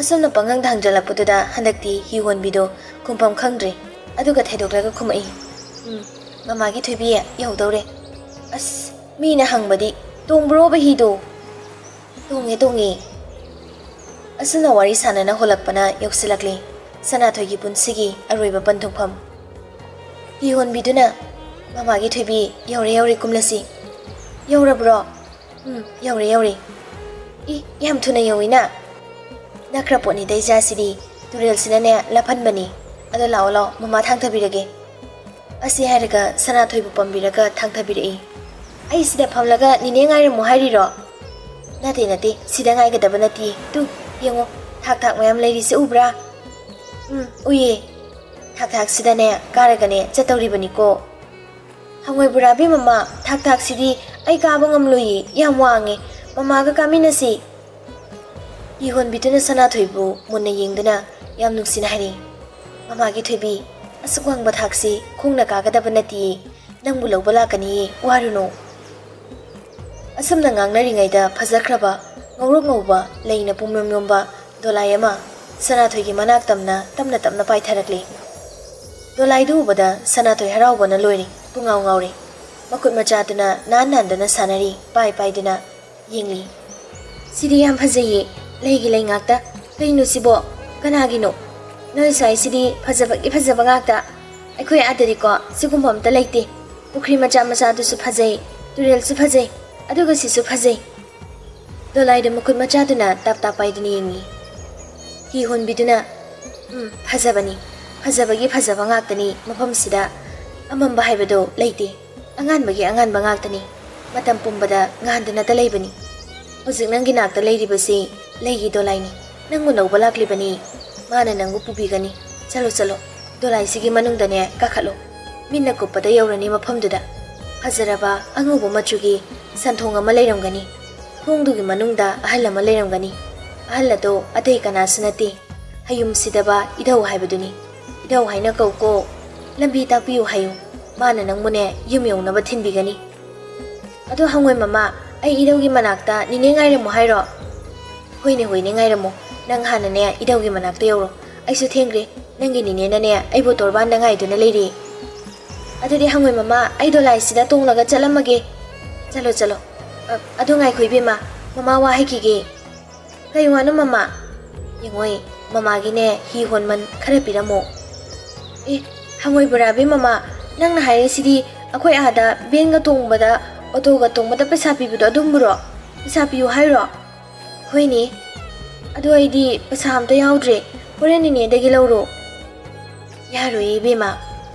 ꯑꯁꯨꯝꯅ ꯄꯪꯍꯪꯗ ꯍꯪꯖꯜꯂꯛꯄꯗꯨꯗ ꯍꯟꯗꯛꯇꯤ ꯍꯤ ꯍꯣꯟꯕꯤꯗꯣ ꯈꯨꯝꯐꯝ ꯈꯪꯗ꯭ꯔꯦ꯫ ꯑꯗꯨꯒ ꯊꯩꯗꯣꯛꯂꯒ ꯈꯨꯝꯃꯛꯏ, "ꯎꯝ, ꯃꯃꯥꯒꯤ ꯊꯣꯏꯕꯤ, ꯌꯧꯗꯧꯔꯦ꯫" "ꯑꯁ, ꯃꯤꯅ ꯍꯪꯕꯗꯤ, ꯇꯣꯡꯕ꯭ꯔꯣꯕ ꯍꯤꯗꯣ?" "ꯇꯣꯡꯉꯦ, ꯇꯣꯡꯉꯦ꯫" ꯑꯁꯨꯝꯅ ꯋꯥꯔꯤ ꯁꯥꯟꯅꯅ ꯍꯣꯜꯂꯛꯄꯅ ꯌꯧꯁꯤꯜꯂꯛꯂꯦ ꯁꯅꯥꯊꯣꯏꯒꯤ ꯄꯨꯟꯁꯤꯒꯤ ꯑꯔꯣꯏꯕ ꯄꯟꯊꯨꯡꯐꯝ꯫ ꯍꯤ ꯍꯣꯟꯕꯤꯗꯨꯅ, "ꯃꯃꯥꯒꯤ ꯊꯣꯏꯕꯤ, ꯌꯧꯔꯦ, ꯌꯧꯔꯦ, ꯀꯨꯝꯂꯁꯤ꯫" "ꯌꯧꯔꯕ꯭ꯔꯣ?" "ꯎꯝ, ꯌꯧꯔꯦ, ꯌꯧꯔꯦ꯫" "ꯏ, ꯌꯥꯝ ꯊꯨꯅ ꯌꯧꯏꯅ꯫" "ꯅꯛꯈ꯭ꯔ ꯄꯣꯠꯅꯤꯗ ꯏꯆꯥꯁꯤꯗꯤ, ꯇꯨꯔꯦꯜꯁꯤꯅꯅꯦ ꯂꯥꯞꯍꯟꯕꯅꯤ꯫ ꯑꯗꯣ ꯂꯥꯛꯑꯣ, ꯂꯥꯛꯑꯣ, ꯃꯃꯥ ꯊꯥꯡꯊꯕꯤꯔꯒꯦ꯫" ꯑꯁꯤ ꯍꯥꯏꯔꯒ ꯁꯅꯥꯊꯣꯏꯕꯨ ꯄꯝꯕꯤꯔꯒ ꯊꯥꯡꯊꯕꯤꯔꯛꯏ꯫ "ꯑꯩ ꯁꯤꯗ ꯐꯝꯂꯒ ꯅꯤꯅꯦ ꯉꯥꯏꯔꯝꯃꯣ ꯍꯥꯏꯔꯤꯔꯣ?" "ꯅꯠꯇꯦ, ꯅꯠꯇꯦ, ꯁꯤꯗ ꯉꯥꯏꯒꯗꯕ ꯅꯠꯇꯦ꯫ ꯇꯨ, ꯌꯦꯡꯉꯣ, ꯊꯥꯛ ꯊꯥꯛ ꯃꯌꯥꯝ ꯂꯩꯔꯤꯁꯦ ꯎꯕ꯭ꯔꯥ? ꯎꯝ, ꯎꯏꯌꯦ꯫ ꯊꯥꯛ ꯊꯥꯛꯁꯤꯗꯅꯦ ꯀꯥꯔꯒꯅꯦ ꯆꯠꯇꯧꯔꯤꯕꯅꯤꯀꯣ꯫ ꯍꯪꯉꯣꯏ ꯕꯣꯔꯥꯕꯤ ꯃꯃꯥ, ꯊꯥꯛ ꯊꯥꯛꯁꯤꯗꯤ ꯑꯩ ꯀꯥꯕ ꯉꯝꯂꯣꯏꯌꯦ, ꯌꯥꯝ ꯋꯥꯡꯉꯦ꯫ ꯃꯃꯥꯒ ꯀꯥꯃꯤꯟꯅꯁꯤ꯫ ꯍꯤ ꯍꯣꯟꯕꯤꯗꯨꯅ ꯁꯅꯥꯊꯣꯏꯕꯨ ꯃꯨꯟꯅ ꯌꯦꯡꯗꯨꯅ ꯌꯥꯝ ꯅꯨꯡꯁꯤꯅ ꯍꯥꯏꯔꯤ, "ꯃꯃꯥꯒꯤ ꯊꯣꯏꯕꯤ, ꯑꯁꯨꯛ ꯋꯥꯡꯕ ꯊꯥꯛꯁꯤ ꯈꯣꯡꯅ ꯀꯥꯒꯗꯕ ꯅꯠꯇꯤꯌꯦ, ꯅꯪꯕꯨ ꯂꯧꯕ ꯂꯥꯛꯀꯅꯤꯌꯦ, ꯋꯥꯔꯨꯅꯨ"꯫ ꯑꯁꯨꯝꯅ ꯉꯥꯡꯅꯔꯤꯉꯩꯗ ꯐꯖꯈ꯭ꯔꯕ ꯉꯧꯔꯣꯛ ꯉꯧꯕ ꯂꯩꯅ ꯄꯨꯝꯌꯣꯝ ꯌꯣꯝꯕ ꯗꯣꯂꯥꯏ ꯑꯃ ꯁꯅꯥꯊꯣꯏꯒꯤ ꯃꯅꯥꯛ ꯇꯝꯅ ꯇꯞꯅ ꯇꯞꯅ ꯄꯥꯏꯊꯔꯛꯂꯤ꯫ ꯗꯣꯂꯥꯏꯗꯨ ꯎꯕꯗ ꯁꯅꯥꯊꯣꯏ ꯍꯔꯥꯎꯕꯅ ꯂꯣꯏꯔꯦ, ꯄꯨꯡꯉꯥꯎ ꯉꯥꯎꯔꯦ꯫ ꯃꯈꯨꯠ ꯃꯆꯥꯗꯨꯅ ꯅꯥꯟ ꯅꯥꯟꯗꯅ ꯁꯥꯟꯅꯔꯤ, ꯄꯥꯏ ꯄꯥꯏꯗꯨꯅ ꯌꯦꯡꯂꯤ꯫ "ꯁꯤꯗꯤ ꯌꯥꯝ ꯐꯖꯩꯌꯦ, ꯂꯩꯒꯤ ꯂꯩ ꯉꯥꯛꯇ꯫ ꯀꯩꯅꯣ ꯁꯤꯕꯣ? ꯀꯅꯥꯒꯤꯅꯣ? ꯅꯣꯏ ꯁ꯭ꯋꯥꯏꯁꯤꯗꯤ ꯐꯖꯕꯒꯤ ꯐꯖꯕ ꯉꯥꯛꯇ꯫ ꯑꯩꯈꯣꯏ ꯑꯥꯗꯗꯤꯀꯣ ꯁꯤꯒꯨꯝꯕ ꯑꯝꯇ ꯂꯩꯇꯦ꯫ ꯄꯨꯈ꯭ꯔꯤ ꯃꯆꯥ ꯃꯆꯥꯗꯨꯁꯨ ꯐꯖꯩ, ꯇꯨꯔꯦꯜꯁꯨ ꯐꯖꯩ, ꯑꯗꯨꯒ ꯁꯤꯁꯨ ꯐꯖꯩ"꯫ ꯗꯣꯂꯥꯏꯗ ꯃꯈꯨꯠ ꯃꯆꯥꯗꯨꯅ ꯇꯞ ꯇꯞ ꯄꯥꯏꯗꯨꯅ ꯌꯦꯡꯉꯤ꯫ ꯍꯤ ꯍꯣꯟꯕꯤꯗꯨꯅ, "ꯎꯝ, ꯐꯖꯕꯅꯤ꯫ ꯐꯖꯕꯒꯤ ꯐꯖꯕ ꯉꯥꯛꯇꯅꯤ ꯃꯐꯝꯁꯤꯗ꯫ ꯑꯃꯝꯕ ꯍꯥꯏꯕꯗꯣ ꯂꯩꯇꯦ꯫ ꯑꯉꯥꯟꯕꯒꯤ ꯑꯉꯥꯟꯕ ꯉꯥꯛꯇꯅꯤ꯫ ꯃꯇꯝ ꯄꯨꯝꯕꯗ ꯉꯥꯟꯗꯅꯇ ꯂꯩꯕꯅꯤ꯫ ꯍꯧꯖꯤꯛ ꯅꯪꯒꯤ ꯅꯥꯛꯇ ꯂꯩꯔꯤꯕꯁꯤ ꯂꯩꯒꯤ ꯗꯣꯂꯥꯏꯅꯤ꯫ ꯅꯪꯕꯨ ꯂꯧꯕ ꯂꯥꯛꯂꯤꯕꯅꯤ꯫ ꯃꯥꯅ ꯅꯪꯕꯨ ꯄꯨꯕꯤꯒꯅꯤ꯫ ꯆꯠꯂꯣ, ꯆꯠꯂꯣ꯫ ꯗꯣꯂꯥꯏꯁꯤꯒꯤ ꯃꯅꯨꯡꯗꯅꯦ ꯀꯥꯈꯠꯂꯣ꯫ ꯃꯤꯠꯅ ꯀꯨꯞꯄꯗ ꯌꯧꯔꯅꯤ ꯃꯐꯝꯗꯨꯗ꯫ ꯐꯖꯔꯕ ꯑꯉꯧꯕ ꯃꯆꯨꯒꯤ ꯁꯟꯊꯣꯡ ꯑꯃ ꯂꯩꯔꯝꯒꯅꯤ꯫ ꯊꯣꯡꯗꯨꯒꯤ ꯃꯅꯨꯡꯗ ꯑꯍꯜ ꯑꯃ ꯂꯩꯔꯝꯒꯅꯤ꯫ ꯑꯍꯜ ꯑꯗꯣ ꯑꯇꯩ ꯀꯅꯥꯁꯨ ꯅꯠꯇꯦ, ꯍꯌꯨꯝ ꯁꯤꯗꯕ ꯏꯙꯧ ꯍꯥꯏꯕꯗꯨꯅꯤ꯫ ꯏꯙꯧ ꯍꯥꯏꯅ ꯀꯧꯀꯣ꯫ ꯂꯝꯕꯤ ꯇꯥꯛꯄꯤꯌꯨ ꯍꯥꯏꯌꯨ꯫ ꯃꯥꯅ ꯅꯪꯕꯨꯅꯦ ꯌꯨꯝ ꯌꯧꯅꯕ ꯊꯤꯟꯕꯤꯒꯅꯤ"꯫ "ꯑꯗꯣ ꯍꯪꯉꯣꯏ ꯃꯃꯥ, ꯑꯩ ꯏꯙꯧꯒꯤ ꯃꯅꯥꯛꯇ ꯅꯤꯅꯦ ꯉꯥꯏꯔꯝꯃꯨ ꯍꯥꯏꯔꯣ?" "ꯍꯣꯏꯅꯦ, ꯍꯣꯏꯅꯦ, ꯉꯥꯏꯔꯝꯃꯣ꯫ ꯅꯪ ꯍꯥꯟꯅꯅꯦ ꯏꯙꯧꯒꯤ ꯃꯅꯥꯛꯇ ꯌꯧꯔꯣ꯫ ꯑꯩꯁꯨ ꯊꯦꯡꯈ꯭ꯔꯦ꯫ ꯅꯪꯒꯤ ꯅꯤꯅꯦꯅꯅꯦ ꯑꯩꯕꯨ ꯇꯣꯔꯕꯥꯟꯗ ꯉꯥꯏꯗꯨꯅ ꯂꯩꯔꯤ"꯫ "ꯑꯗꯨꯗꯤ ꯍꯪꯉꯣꯏ ꯃꯃꯥ, ꯑꯩ ꯗꯣꯂꯥꯏꯁꯤꯗ ꯇꯣꯡꯂꯒ ꯆꯠꯂꯝꯃꯒꯦ"꯫ "ꯆꯠꯂꯣ, ꯆꯠꯂꯣ꯫ ꯑ, ꯑꯗꯨ ꯉꯥꯏꯈꯣ ꯏꯕꯦꯝꯃ, ꯃꯃꯥ ꯋꯥ ꯍꯥꯏꯈꯤꯒꯦ"꯫ "ꯀꯩ ꯋꯥꯅꯣ ꯃꯃꯥ?" "ꯌꯦꯡꯉꯣꯏ, ꯃꯃꯥꯒꯤꯅꯦ ꯍꯤ ꯍꯣꯟꯃꯟ ꯈꯔ ꯄꯤꯔꯝꯃꯣ"꯫ "ꯑꯦ, ꯍꯪꯉꯣꯏ ꯕꯣꯔꯥꯕꯤ ꯃꯃꯥ, ꯅꯪꯅ ꯍꯥꯏꯔꯤꯁꯤꯗꯤ ꯑꯩꯈꯣꯏ ꯑꯥꯗ ꯚꯦꯟꯒ ꯇꯣꯡꯕꯗ, ꯑꯣꯇꯣꯒ ꯇꯣꯡꯕꯗ ꯄꯩꯁꯥ ꯄꯤꯕꯗꯣ ꯑꯗꯨꯝꯕꯨꯔꯣ? ꯄꯩꯁꯥ ꯄꯤꯌꯨ ꯍꯥꯏꯔꯣ?" "ꯍꯣꯏꯅꯦ꯫ ꯑꯗꯣ ꯑꯩꯗꯤ ꯄꯩꯁꯥ ꯑꯝꯇ ꯌꯥꯎꯗ꯭ꯔꯦ꯫ ꯍꯣꯔꯦꯟ ꯅꯤꯅꯦꯗꯒꯤ ꯂꯧꯔꯣ"꯫ "ꯌꯥꯔꯣꯏꯌꯦ ꯏꯕꯦꯝꯃ"꯫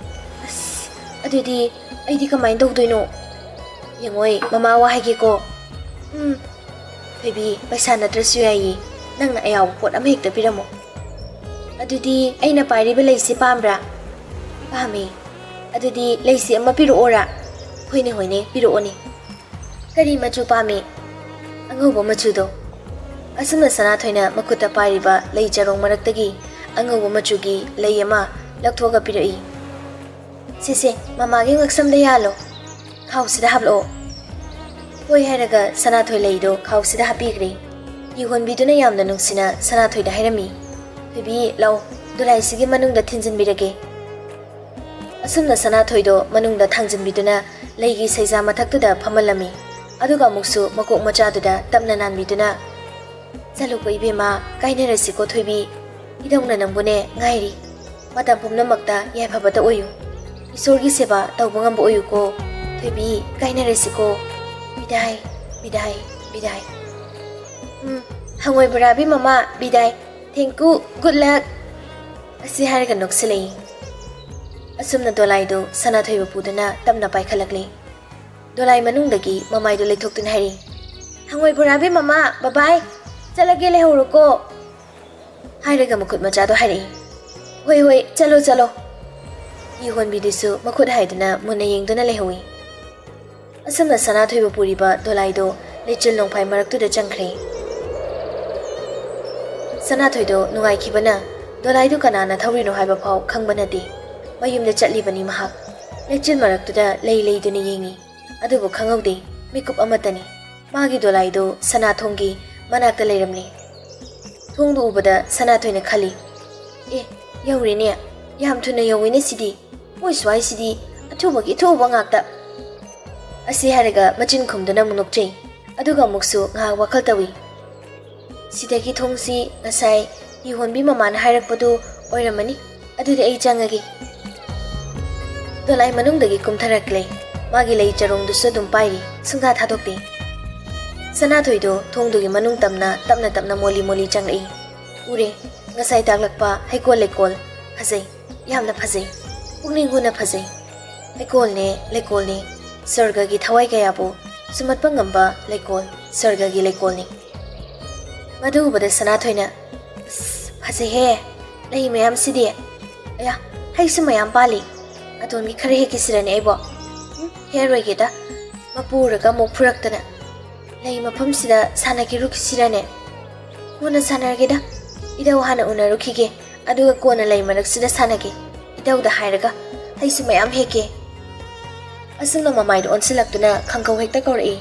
"ꯑꯁ, ꯑꯗꯨꯗꯤ ꯑꯩꯗꯤ ꯀꯃꯥꯏꯅ ꯇꯧꯗꯣꯏꯅꯣ?" "ꯌꯦꯡꯉꯣꯏ, ꯃꯃꯥ ꯋꯥ ꯍꯥꯏꯒꯦꯀꯣ"꯫ "ꯎꯝ"꯫ "ꯊꯣꯏꯕꯤ, ꯄꯩꯁꯥ ꯅꯠꯇ꯭ꯔꯁꯨ ꯌꯥꯏꯌꯦ꯫ ꯅꯪꯅ ꯑꯌꯥꯎꯕ ꯄꯣꯠ ꯑꯃ ꯍꯦꯛꯇ ꯄꯤꯔꯝꯃꯣ꯫ ꯑꯗꯨꯗꯤ ꯑꯩꯅ ꯄꯥꯏꯔꯤꯕ ꯂꯩꯁꯤ ꯄꯥꯝꯕ꯭ꯔꯥ? ꯄꯥꯝꯃꯤ꯫ ꯑꯗꯨꯗꯤ ꯂꯩꯁꯤ ꯑꯃ ꯄꯤꯔꯛꯑꯣꯔꯥ? ꯍꯣꯏꯅꯦ, ꯍꯣꯏꯅꯦ, ꯄꯤꯔꯛꯑꯣꯅꯦ꯫ ꯀꯔꯤ ꯃꯆꯨ ꯄꯥꯝꯃꯤ? ꯑꯉꯧꯕ ꯃꯆꯨꯗꯣ꯫ ꯑꯁꯨꯝꯅ ꯁꯅꯥꯊꯣꯏꯅ ꯃꯈꯨꯠꯇ ꯄꯥꯏꯔꯤꯕ ꯂꯩ ꯆꯔꯣꯡ ꯃꯔꯛꯇꯒꯤ ꯑꯉꯧꯕ ꯃꯆꯨꯒꯤ ꯂꯩ ꯑꯃ ꯂꯧꯊꯣꯛꯑꯒ ꯄꯤꯔꯛꯏ꯫ "ꯁꯦ, ꯁꯦ, ꯃꯃꯥꯒꯤ ꯉꯛꯁꯝꯗ ꯌꯥꯜꯂꯣ꯫ ꯈꯥꯎꯁꯤꯗ ꯍꯥꯞꯂꯛꯑꯣ꯫" ꯍꯣꯏ ꯍꯥꯏꯔꯒ ꯁꯅꯥꯊꯣꯏ ꯂꯩꯗꯣ ꯈꯥꯎꯁꯤꯗ ꯍꯥꯞꯄꯤꯈ꯭ꯔꯦ꯫ ꯐꯤ ꯍꯣꯟꯕꯤꯗꯨꯅ ꯌꯥꯝꯅ ꯅꯨꯡꯁꯤꯅ ꯁꯅꯥꯊꯣꯏꯗ ꯍꯥꯏꯔꯝꯃꯤ, "ꯊꯣꯏꯕꯤ, ꯂꯥꯛꯑꯣ, ꯗꯣꯂꯥꯏꯁꯤꯒꯤ ꯃꯅꯨꯡꯗ ꯊꯤꯟꯖꯤꯟꯕꯤꯔꯒꯦ꯫" ꯑꯁꯨꯝꯅ ꯁꯅꯥꯊꯣꯏꯗꯣ ꯃꯅꯨꯡꯗ ꯊꯥꯡꯖꯤꯟꯕꯤꯗꯨꯅ ꯂꯩꯒꯤ ꯁꯩꯖꯥ ꯃꯊꯛꯇꯨꯗ ꯐꯝꯍꯜꯂꯝꯃꯤ꯫ ꯑꯗꯨꯒ ꯑꯃꯨꯛꯁꯨ ꯃꯀꯣꯛ ꯃꯆꯥꯗꯨꯗ ꯇꯞꯅ ꯅꯥꯟꯕꯤꯗꯨꯅ, "ꯆꯠꯂꯨꯀꯣ ꯏꯕꯦꯝꯃ, ꯀꯥꯏꯅꯔꯁꯤꯀꯣ ꯊꯣꯏꯕꯤ꯫ ꯏꯙꯧꯅ ꯅꯪꯕꯨꯅꯦ ꯉꯥꯏꯔꯤ꯫ ꯃꯇꯝ ꯄꯨꯝꯅꯃꯛꯇ ꯌꯥꯏꯐꯕꯇ ꯑꯣꯏꯌꯨ꯫ ꯏꯁꯣꯔꯒꯤ ꯁꯦꯕꯥ ꯇꯧꯕ ꯉꯝꯕ ꯑꯣꯏꯌꯨꯀꯣ꯫ ꯊꯣꯏꯕꯤ, ꯀꯥꯏꯅꯔꯁꯤꯀꯣ꯫ ꯕꯤꯗꯥꯏ, ꯕꯤꯗꯥꯏ, ꯕꯤꯗꯥꯏ꯫ ꯎꯝ, ꯍꯪꯉꯣꯏ ꯕꯣꯔꯥꯕꯤ ꯃꯃꯥ, ꯕꯤꯗꯥꯏ꯫ Thank you, good luck꯫" ꯑꯁꯤ ꯍꯥꯏꯔꯒ ꯅꯣꯛꯁꯤꯜꯂꯛꯏ꯫ ꯑꯁꯨꯝꯅ ꯗꯣꯂꯥꯏꯗꯨ ꯁꯅꯥꯊꯣꯏꯕꯨ ꯄꯨꯗꯨꯅ ꯇꯞꯅ ꯄꯥꯏꯈꯠꯂꯛꯂꯤ꯫ ꯗꯣꯂꯥꯏ ꯃꯅꯨꯡꯗꯒꯤ ꯃꯃꯥꯏꯗꯨ ꯂꯩꯊꯣꯛꯇꯨꯅ ꯍꯥꯏꯔꯛꯏ, "ꯍꯪꯉꯣꯏ ꯕꯣꯔꯥꯕꯤ ꯃꯃꯥ, bye bye꯫ ꯆꯠꯂꯒꯦ, ꯂꯩꯍꯧꯔꯣꯀꯣ꯫" ꯍꯥꯏꯔꯒ ꯃꯈꯨꯠ ꯃꯆꯥꯗꯣ ꯍꯥꯏꯔꯛꯏ, "ꯍꯣꯏ, ꯍꯣꯏ, ꯆꯠꯂꯣ, ꯆꯠꯂꯣ꯫" ꯐꯤ ꯍꯣꯟꯕꯤꯗꯨꯁꯨ ꯃꯈꯨꯠ ꯍꯥꯏꯗꯨꯅ ꯃꯨꯟꯅ ꯌꯦꯡꯗꯨꯅ ꯂꯩꯍꯧꯏ꯫ ꯑꯁꯨꯝꯅ ꯁꯅꯥꯊꯣꯏꯕꯨ ꯄꯨꯔꯤꯕ ꯗꯣꯂꯥꯏꯗꯣ ꯂꯩꯆꯤꯜ ꯅꯣꯡꯐꯥꯏ ꯃꯔꯛꯇꯨꯗ ꯆꯪꯈ꯭ꯔꯦ꯫ ꯁꯅꯥꯊꯣꯏꯗꯣ ꯅꯨꯡꯉꯥꯏꯈꯤꯕꯅ ꯗꯣꯂꯥꯏꯗꯨ ꯀꯅꯥꯅ ꯊꯧꯔꯤꯅꯣ ꯍꯥꯏꯕ ꯐꯥꯎ ꯈꯪꯕ ꯅꯠꯇꯦ꯫ ꯃꯌꯨꯝꯗ ꯆꯠꯂꯤꯕꯅꯤ ꯃꯍꯥꯛ꯫ ꯂꯩꯆꯤꯜ ꯃꯔꯛꯇꯨꯗ ꯂꯩ ꯂꯩꯗꯨꯅ ꯌꯦꯡꯉꯤ꯫ ꯑꯗꯨꯕꯨ ꯈꯪꯍꯧꯗꯦ, ꯃꯤꯀꯨꯞ ꯑꯃꯠꯇꯅꯤ꯫ ꯃꯥꯒꯤ ꯗꯣꯂꯥꯏꯗꯨ ꯁꯅꯥꯊꯣꯡꯒꯤ ꯃꯅꯥꯛꯇ ꯂꯩꯔꯝꯂꯦ꯫ ꯊꯣꯡꯗꯨ ꯎꯕꯗ ꯁꯅꯥꯊꯣꯏꯅ ꯈꯜꯂꯤ, "ꯑꯦ, ꯌꯧꯔꯦꯅꯦ, ꯌꯥꯝ ꯊꯨꯅ ꯌꯧꯋꯤꯅꯦ ꯁꯤꯗꯤ꯫ ꯃꯣꯏ ꯁ꯭ꯋꯥꯏꯁꯤꯗꯤ ꯑꯊꯨꯕꯒꯤ ꯑꯊꯨꯕ ꯉꯥꯛꯇ꯫" ꯑꯁꯤ ꯍꯥꯏꯔꯒ ꯃꯆꯤꯟ ꯈꯨꯝꯗꯨꯅ ꯑꯃꯨꯛ ꯅꯣꯛꯆꯩ꯫ ꯑꯗꯨꯒ ꯑꯃꯨꯛꯁꯨ ꯉꯥꯏꯍꯥꯛ ꯋꯥꯈꯜ ꯇꯧꯏ꯫ "ꯁꯤꯗꯒꯤ ꯊꯣꯡꯁꯤ ꯉꯁꯥꯏ ꯐꯤ ꯍꯣꯟꯕꯤ ꯃꯃꯥꯅ ꯍꯥꯏꯔꯛꯄꯗꯨ ꯑꯣꯏꯔꯝꯃꯅꯤ꯫ ꯑꯗꯨꯗꯤ ꯑꯩ ꯆꯪꯉꯒꯦ꯫" ꯗꯣꯂꯥꯏ ꯃꯅꯨꯡꯗꯒꯤ ꯀꯨꯝꯊꯔꯛꯂꯦ꯫ ꯃꯥꯒꯤ ꯂꯩ ꯆꯔꯣꯡꯗꯨꯁꯨ ꯑꯗꯨꯝ ꯄꯥꯏꯔꯤ, ꯁꯨꯡꯊꯥ ꯊꯥꯗꯣꯛꯇꯦ꯫ ꯁꯅꯥꯊꯣꯏꯗꯣ ꯊꯣꯡꯗꯨꯒꯤ ꯃꯅꯨꯡ ꯇꯝꯅ ꯇꯞꯅ ꯇꯞꯅ ꯃꯣꯜꯂꯤ ꯃꯣꯜꯂꯤ ꯆꯪꯂꯛꯏ꯫ ꯎꯔꯦ, ꯉꯁꯥꯏ ꯇꯥꯛꯂꯛꯄ ꯍꯩꯀꯣꯜ ꯂꯩꯀꯣꯜ꯫ ꯐꯖꯩ, ꯌꯥꯝꯅ ꯐꯖꯩ꯫ ꯄꯨꯛꯅꯤꯡ ꯍꯨꯅ ꯐꯖꯩ꯫ ꯍꯩꯀꯣꯜꯅꯦ, ꯂꯩꯀꯣꯜꯅꯦ, ꯁ꯭ꯋꯔꯒꯒꯤ ꯊꯋꯥꯏ ꯀꯌꯥꯕꯨ ꯁꯨꯝꯍꯠꯄ ꯉꯝꯕ ꯂꯩꯀꯣꯜ, ꯁ꯭ꯋꯔꯒꯒꯤ ꯂꯩꯀꯣꯜꯅꯤ꯫ ꯃꯗꯨ ꯎꯕꯗ ꯁꯅꯥꯊꯣꯏꯅ, "ꯑꯁ, ꯐꯖꯩꯍꯦ, ꯂꯩ ꯃꯌꯥꯝꯁꯤꯗꯤ꯫ ꯑꯌꯥ, ꯍꯩꯁꯨ ꯃꯌꯥꯝ ꯄꯥꯜꯂꯤ꯫ ꯑꯗꯣꯝꯒꯤ ꯈꯔ ꯍꯦꯛꯈꯤꯁꯤꯔꯅꯦ ꯑꯩꯕꯣ?" "ꯎꯝ, ꯍꯦꯛꯑꯔꯣꯏꯒꯦꯗ꯫ ꯃꯄꯨ ꯎꯔꯒ ꯑꯃꯨꯛ ꯐꯨꯔꯛꯇꯅ꯫ ꯂꯩ ꯃꯐꯝꯁꯤꯗ ꯁꯥꯟꯅꯈꯤꯔꯨꯈꯤꯁꯤꯔꯅꯦ?" "ꯀꯣꯟꯅ ꯁꯥꯟꯅꯔꯒꯦꯗ꯫ ꯏꯙꯧ ꯍꯥꯟꯅ ꯎꯅꯔꯨꯈꯤꯒꯦ, ꯑꯗꯨꯒ ꯀꯣꯟꯅ ꯂꯩ ꯃꯔꯛꯁꯤꯗ ꯁꯥꯟꯅꯒꯦ" ꯏꯙꯧꯗ ꯍꯥꯏꯔꯒ ꯍꯩꯁꯨ ꯃꯌꯥꯝ ꯍꯦꯛꯀꯦ꯫ ꯑꯁꯨꯝꯅ ꯃꯃꯥꯏꯗ ꯑꯣꯟꯁꯤꯜꯂꯛꯇꯨꯅ ꯈꯪꯒꯧ ꯍꯦꯛꯇ ꯀꯧꯔꯛꯏ꯫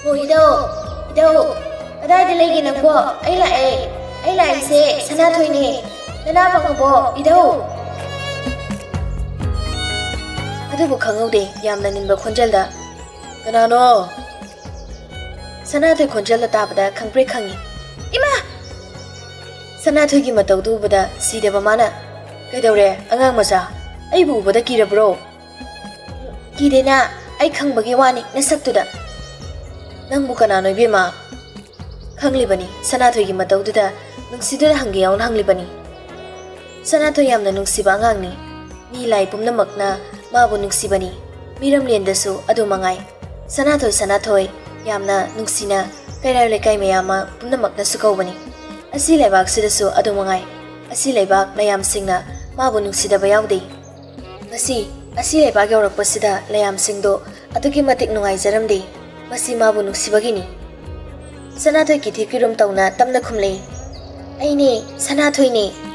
"ꯑꯣ ꯏꯙꯧ, ꯏꯙꯧ, ꯀꯗꯥꯏꯗ ꯂꯩꯒꯦ ꯅꯪꯕꯣ? ꯑꯩ ꯂꯥꯛꯑꯦ, ꯑꯩ ꯂꯥꯛꯏꯁꯦ ꯁꯅꯥꯊꯣꯏꯅꯦ꯫ ꯅꯅꯥ ꯄꯪꯉꯕꯣ ꯏꯙꯧ?" ꯑꯗꯨꯕꯨ ꯈꯪꯍꯧꯗꯦ, ꯌꯥꯝꯅ ꯅꯤꯟꯕ ꯈꯣꯟꯖꯦꯜꯗ, "ꯀꯅꯥꯅꯣ?" ꯁꯅꯥꯊꯣꯏ ꯈꯣꯟꯖꯦꯜꯗ ꯇꯥꯕꯗ ꯈꯪꯄ꯭ꯔꯦꯛ ꯈꯪꯉꯤ꯫ "ꯏꯃꯥ!" ꯁꯅꯥꯊꯣꯏꯒꯤ ꯃꯇꯧꯗꯨ ꯎꯕꯗ ꯁꯤꯗꯕ ꯃꯥꯅ, "ꯀꯩꯗꯧꯔꯦ ꯑꯉꯥꯡ ꯃꯆꯥ? ꯑꯩꯕꯨ ꯎꯕꯗ ꯀꯤꯔꯕ꯭ꯔꯣ?" "ꯀꯤꯗꯦꯅ, ꯑꯩ ꯈꯪꯕꯒꯤ ꯋꯥꯅꯤ ꯅꯁꯛꯇꯨꯗ꯫" "ꯅꯪꯕꯨ ꯀꯅꯥꯅꯣ ꯏꯕꯦꯝꯃ?" ꯈꯪꯂꯤꯕꯅꯤ, ꯁꯅꯥꯊꯣꯏꯒꯤ ꯃꯇꯧꯗꯨꯗ ꯅꯨꯡꯁꯤꯗꯨꯅ ꯍꯪꯒꯦ ꯌꯥꯎꯅ ꯍꯪꯂꯤꯕꯅꯤ꯫ ꯁꯅꯥꯊꯣꯏ ꯌꯥꯝꯅ ꯅꯨꯡꯁꯤꯕ ꯑꯉꯥꯡꯅꯤ꯫ ꯃꯤ ꯂꯥꯏ ꯄꯨꯝꯅꯃꯛꯅ ꯃꯥꯕꯨ ꯅꯨꯡꯁꯤꯕꯅꯤ꯫ ꯃꯤꯔꯝꯂꯦꯟꯗꯁꯨ ꯑꯗꯨ ꯃꯉꯥꯏ꯫ "ꯁꯅꯥꯊꯣꯏ, ꯁꯅꯥꯊꯣꯏ" ꯌꯥꯝꯅ ꯅꯨꯡꯁꯤꯅ ꯀꯩꯔꯥꯜ ꯂꯩꯀꯥꯏ ꯃꯌꯥꯝ ꯑꯃ ꯄꯨꯝꯅꯃꯛꯅꯁꯨ ꯀꯧꯕꯅꯤ꯫ ꯑꯁꯤ ꯂꯩꯕꯥꯛꯁꯤꯗꯁꯨ ꯑꯗꯨ ꯃꯉꯥꯏ꯫ ꯑꯁꯤ ꯂꯩꯕꯥꯛ ꯂꯩꯌꯥꯝꯁꯤꯡꯅ ꯃꯥꯕꯨ ꯅꯨꯡꯁꯤꯗꯕ ꯌꯥꯎꯗꯦ꯫ ꯉꯁꯤ ꯑꯁꯤ ꯂꯩꯕꯥꯛ ꯌꯧꯔꯛꯄꯁꯤꯗ ꯂꯩꯌꯥꯝꯁꯤꯡꯗꯣ ꯑꯗꯨꯛꯀꯤ ꯃꯇꯤꯛ ꯅꯨꯡꯉꯥꯏꯖꯔꯝꯗꯦ꯫ ꯃꯁꯤ ꯃꯥꯕꯨ ꯅꯨꯡꯁꯤꯕꯒꯤꯅꯤ꯫ ꯁꯅꯥꯊꯣꯏ ꯀꯤꯊꯤ ꯀꯤꯔꯨꯝ ꯇꯧꯅ ꯇꯞꯅ ꯈꯨꯝꯂꯦ, "ꯑꯩꯅꯦ, ꯁꯅꯥꯊꯣꯏꯅꯦ꯫